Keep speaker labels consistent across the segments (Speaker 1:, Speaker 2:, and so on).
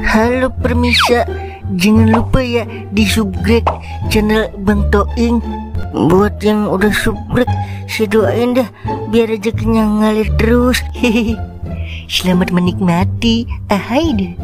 Speaker 1: Halo permisa, jangan lupa ya di subscribe channel Bang Toing. Buat yang udah subscribe, saya doain dah biar rezekinya ngalir terus. Hehehe. Selamat menikmati. Ahai deh.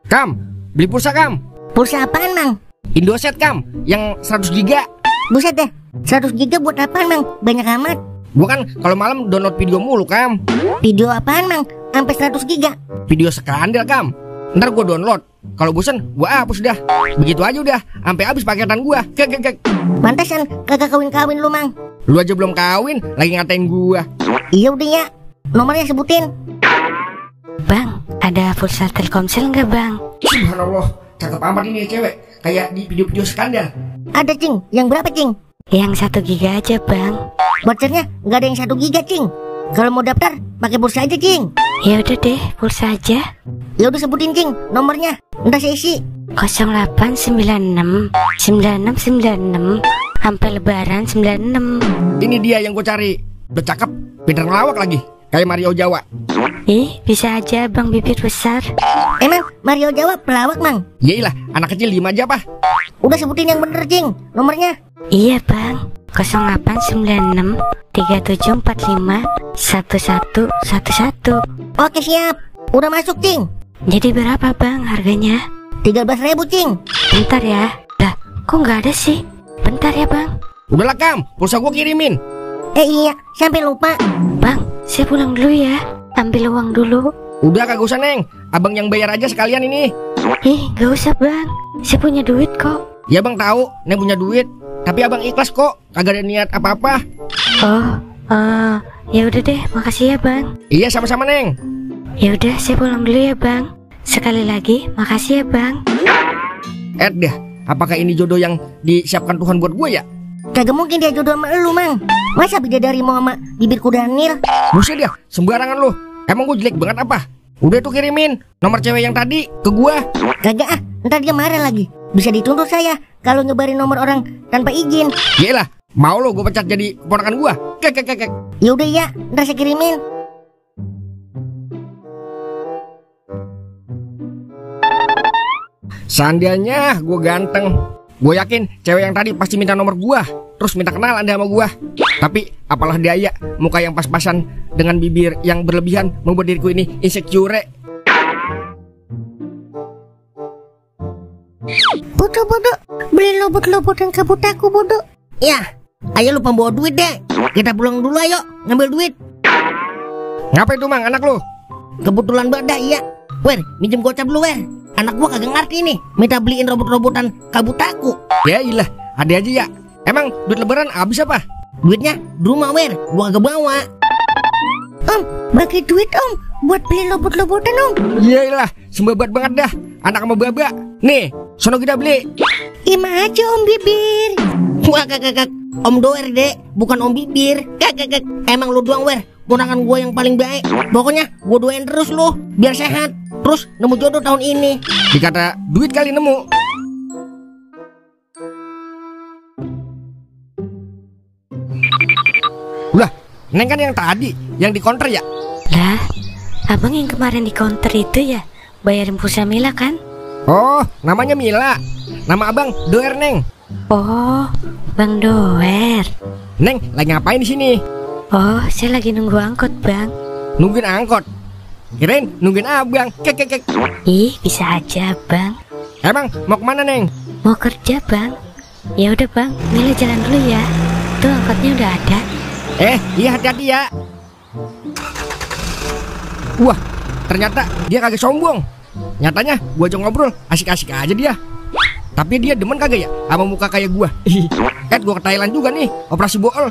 Speaker 2: Kam, beli pulsa Kam.
Speaker 1: Pulsa apaan, Mang?
Speaker 2: Indosat Kam, yang 100 giga.
Speaker 1: Buset deh, 100 giga buat apaan, Mang? Banyak amat.
Speaker 2: Gua kan kalau malam download video mulu Kam.
Speaker 1: Video apaan, Mang? Sampai 100 giga.
Speaker 2: Video sekandel Kam. Ntar gua download, kalau bosan gua hapus dah. Begitu aja udah, sampai habis paketan gua. Kek.
Speaker 1: Pantesan kagak kawin-kawin lu, Mang.
Speaker 2: Lu aja belum kawin, lagi ngatain gua.
Speaker 1: Iya udah ya, nomornya sebutin.
Speaker 3: Bang, ada pulsa Telkomsel nggak bang?
Speaker 2: Subhanallah, cakep amat ini cewek. Kayak di video-video skandal.
Speaker 1: Ada, Cing. Yang berapa, Cing?
Speaker 3: Yang 1 giga aja bang.
Speaker 1: Vouchernya nggak ada yang 1 giga, Cing. Kalau mau daftar, pakai pulsa aja, Cing.
Speaker 3: Ya udah deh, pulsa aja.
Speaker 1: Ya udah sebutin, Cing, nomornya. Ntar saya isi.
Speaker 3: 0896 9696 sampai lebaran 96.
Speaker 2: Ini dia yang gua cari. Udah cakep, pintar ngelawak lagi. Kayak Mario Jawa.
Speaker 3: Ih, bisa aja bang bibir besar.
Speaker 1: Emang Mario Jawa pelawak, Mang?
Speaker 2: Yailah, anak kecil diem aja apa?
Speaker 1: Udah sebutin yang bener, Cing, nomornya.
Speaker 3: Iya bang, 0896 3745 1111.
Speaker 1: Oke, siap. Udah masuk, Cing.
Speaker 3: Jadi berapa bang harganya?
Speaker 1: 13.000, Cing.
Speaker 3: Bentar ya. Lah, kok nggak ada sih? Bentar ya bang.
Speaker 2: Udahlah Kam, pulsa gua kirimin.
Speaker 1: Iya, sampai lupa.
Speaker 3: Bang, saya pulang dulu ya. Ambil uang dulu.
Speaker 2: Udah kagak usah Neng, abang yang bayar aja sekalian ini.
Speaker 3: Gak usah bang, saya punya duit kok.
Speaker 2: Ya bang tahu, Neng punya duit, tapi abang ikhlas kok, kagak ada niat apa-apa.
Speaker 3: Oh, ya udah deh, makasih ya bang.
Speaker 2: Iya sama-sama Neng.
Speaker 3: Ya udah, saya pulang dulu ya bang. Sekali lagi, makasih ya bang.
Speaker 2: Dah, apakah ini jodoh yang disiapkan Tuhan buat gue ya?
Speaker 1: Kagak mungkin dia jodoh sama lu, Mang. Masa bidadari mau sama bibir kudanil?
Speaker 2: Buset ya, sembarangan lu. Emang gue jelek banget apa? Udah tuh kirimin nomor cewek yang tadi ke gua.
Speaker 1: Kagak ah, ntar dia marah lagi. Bisa dituntut saya kalau nyebarin nomor orang tanpa izin.
Speaker 2: Yaelah, mau lo gue pecat jadi keponakan gua? Kek.
Speaker 1: Ya udah ya, ntar saya kirimin.
Speaker 2: Seandainya gue ganteng, gue yakin cewek yang tadi pasti minta nomor gua, terus minta kenalan deh sama gua. Tapi apalah daya, muka yang pas-pasan dengan bibir yang berlebihan membuat diriku ini insecure.
Speaker 1: Bodoh, beli lobot-lobotan kabut aku, bodoh. Ya, ayo lu pembawa duit deh. Kita pulang dulu ayo, ngambil duit.
Speaker 2: Ngapa itu Mang, anak lu?
Speaker 1: Kebetulan badak ya. Wer, minjem gocap dulu wer. Anak gua kagak ngerti nih, minta beliin robot-robotan kabut aku.
Speaker 2: Ya ilah, ada aja ya. Emang duit lebaran habis apa?
Speaker 1: Duitnya di rumah wer, gua kagak bawa. Om, bagi duit om, buat beli lobot-lobotan om.
Speaker 2: Iyalah, sembabat banget dah, anak sama baba. Nih, sono kita beli.
Speaker 1: Ima aja om bibir. Wah kagak, om doer dek, bukan om bibir. Kagak, emang lu doang wer, ponakan gua yang paling baik. Pokoknya gua doain terus lu, biar sehat. Terus nemu jodoh tahun ini.
Speaker 2: Dikata duit kali nemu. Ulah, Neng kan yang tadi, yang di counter ya?
Speaker 3: Lah, abang yang kemarin di counter itu ya bayarin pulsa Mila kan?
Speaker 2: Oh, namanya Mila. Nama abang Doer Neng.
Speaker 3: Oh, Bang Doer.
Speaker 2: Neng, lagi ngapain di sini?
Speaker 3: Oh, saya lagi nunggu angkot bang.
Speaker 2: Nungguin angkot. Kirain nungguin abang. Kek.
Speaker 3: Ih, bisa aja bang.
Speaker 2: Emang mau kemana Neng?
Speaker 3: Mau kerja bang. Ya udah bang, Mila jalan dulu ya. Tuh angkotnya udah ada.
Speaker 2: Iya hati-hati ya. Wah, ternyata dia kagak sombong. Nyatanya gua aja ngobrol asik-asik aja dia. Tapi dia demen kagak ya sama muka kayak gua. Gua ke Thailand juga nih, operasi bool.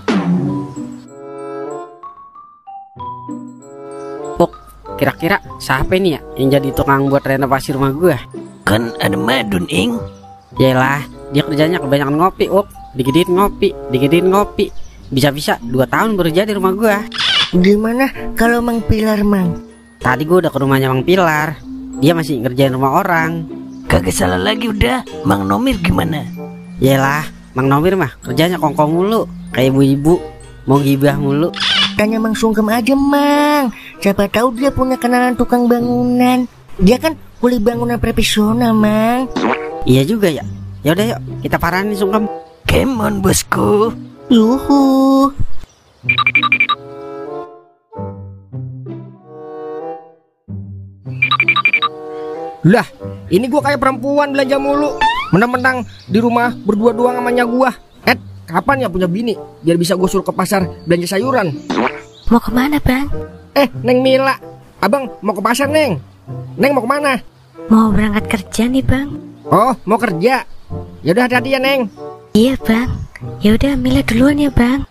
Speaker 4: Kira-kira siapa nih ya yang jadi tukang buat renovasi rumah gua?
Speaker 5: Kan ada Madun, Ing.
Speaker 4: Yaelah, dia kerjanya kebanyakan ngopi, digedein ngopi. Bisa-bisa 2 tahun baru jadi rumah gua.
Speaker 1: Gimana kalau Mang Pilar, Mang?
Speaker 4: Tadi gua udah ke rumahnya Mang Pilar. Dia masih ngerjain rumah orang.
Speaker 5: Kagak salah lagi udah. Mang Nomir gimana?
Speaker 4: Yelah, Mang Nomir mah kerjanya kongkong mulu, kayak ibu-ibu, mau gibah mulu.
Speaker 1: Tanya Mang Sungkem aja, Mang. Siapa tahu dia punya kenalan tukang bangunan. Dia kan kuli bangunan profesional, Mang.
Speaker 4: Iya juga ya. Yaudah yuk, kita paranin Sungkem.
Speaker 5: Come on bosku.
Speaker 1: Yuhu.
Speaker 2: Lah, ini gua kayak perempuan belanja mulu. Mentang-mentang di rumah berdua doang sama nya gua. Kapan ya punya bini biar bisa gua suruh ke pasar belanja sayuran.
Speaker 3: Mau kemana bang?
Speaker 2: Neng Mila, abang mau ke pasar Neng. Neng mau kemana?
Speaker 3: Mau berangkat kerja nih bang.
Speaker 2: Oh, mau kerja. Yaudah hati-hati ya Neng.
Speaker 3: Iya bang. Yaudah Mila duluan ya bang.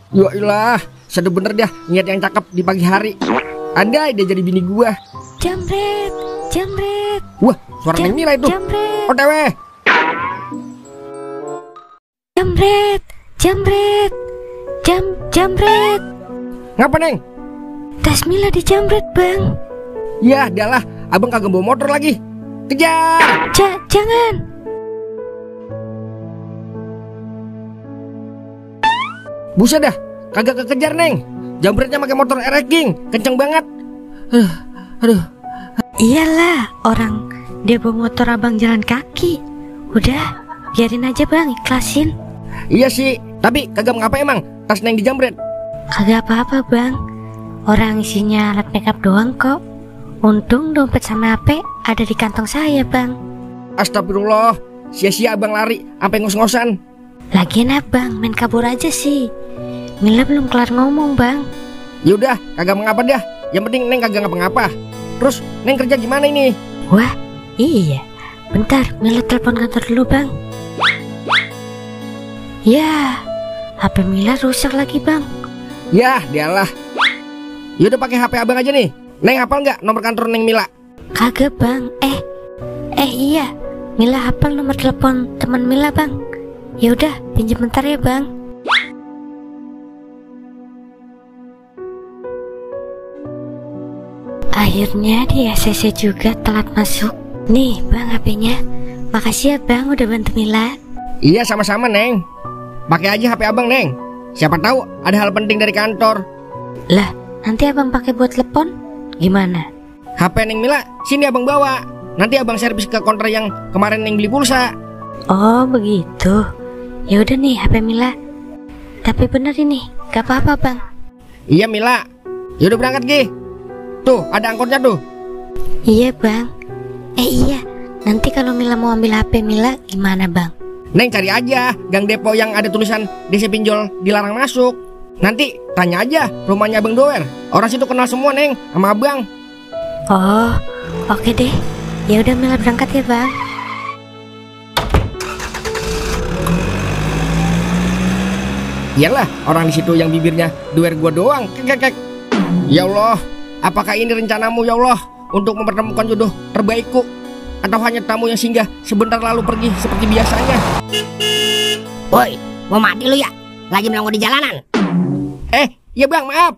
Speaker 2: Ya ilah, sedih bener dah niat yang cakep di pagi hari. Andai dia jadi bini gua.
Speaker 3: Jamret, jamret.
Speaker 2: Wah, suara Neng Mila itu.
Speaker 3: Jamret,
Speaker 2: OTW.
Speaker 3: jamret, jamret, jamret.
Speaker 2: Ngapa Neng?
Speaker 3: Tas Mila dijamret bang.
Speaker 2: Ya, dialah, abang kagak bawa motor lagi. Kejar!
Speaker 3: Jangan.
Speaker 2: Buset dah, kagak kekejar Neng. Jambretnya pakai motor ereking, kenceng banget. Aduh.
Speaker 3: Iyalah, orang dia bawa motor abang jalan kaki. Udah, biarin aja bang, ikhlasin.
Speaker 2: Iya sih, tapi kagak mengapa emang tas Neng dijambret.
Speaker 3: Kagak apa-apa bang. Orang isinya alat makeup doang kok. Untung dompet sama HP ada di kantong saya bang.
Speaker 2: Astagfirullah, sia-sia abang lari sampai ngos-ngosan.
Speaker 3: Lagian abang main kabur aja sih. Mila belum kelar ngomong bang.
Speaker 2: Yaudah, kagak mengapa dah. Yang penting Neng kagak ngapa-ngapa. Terus Neng kerja gimana ini?
Speaker 3: Wah, iya. Bentar, Mila telepon kantor dulu bang. Ya, HP Mila rusak lagi bang.
Speaker 2: Ya, dialah. Yaudah pakai HP abang aja nih. Neng hafal nggak nomor kantor Neng Mila?
Speaker 3: Kagak bang. Iya. Mila hafal nomor telepon teman Mila bang. Ya udah, pinjam bentar ya bang. Akhirnya di ACC juga telat masuk. Nih bang HP-nya. Makasih ya bang udah bantu Mila.
Speaker 2: Iya sama-sama Neng. Pakai aja HP abang Neng. Siapa tahu ada hal penting dari kantor.
Speaker 3: Lah, nanti abang pakai buat telepon? Gimana?
Speaker 2: HP Neng Mila sini abang bawa. Nanti abang servis ke konter yang kemarin Neng beli pulsa.
Speaker 3: Oh begitu. Ya udah nih HP Mila. Tapi bener ini, gak apa-apa bang.
Speaker 2: Iya Mila. Yaudah berangkat Gi. Tuh ada angkotnya tuh.
Speaker 3: Iya bang. Iya. Nanti kalau Mila mau ambil HP Mila gimana bang?
Speaker 2: Neng cari aja gang depo yang ada tulisan DC pinjol dilarang masuk. Nanti tanya aja rumahnya Abang Doer. Orang situ kenal semua Neng sama abang.
Speaker 3: Oh, oke deh. Ya udah Mila berangkat ya bang.
Speaker 2: Iyalah orang di situ yang bibirnya Doer gua doang. Kek. Ya Allah, apakah ini rencanamu ya Allah untuk mempertemukan jodoh terbaikku? Atau hanya tamu yang singgah sebentar lalu pergi seperti biasanya?
Speaker 6: Woi, mau mati lu ya? Lagi melongo di jalanan.
Speaker 2: Iya bang, maaf.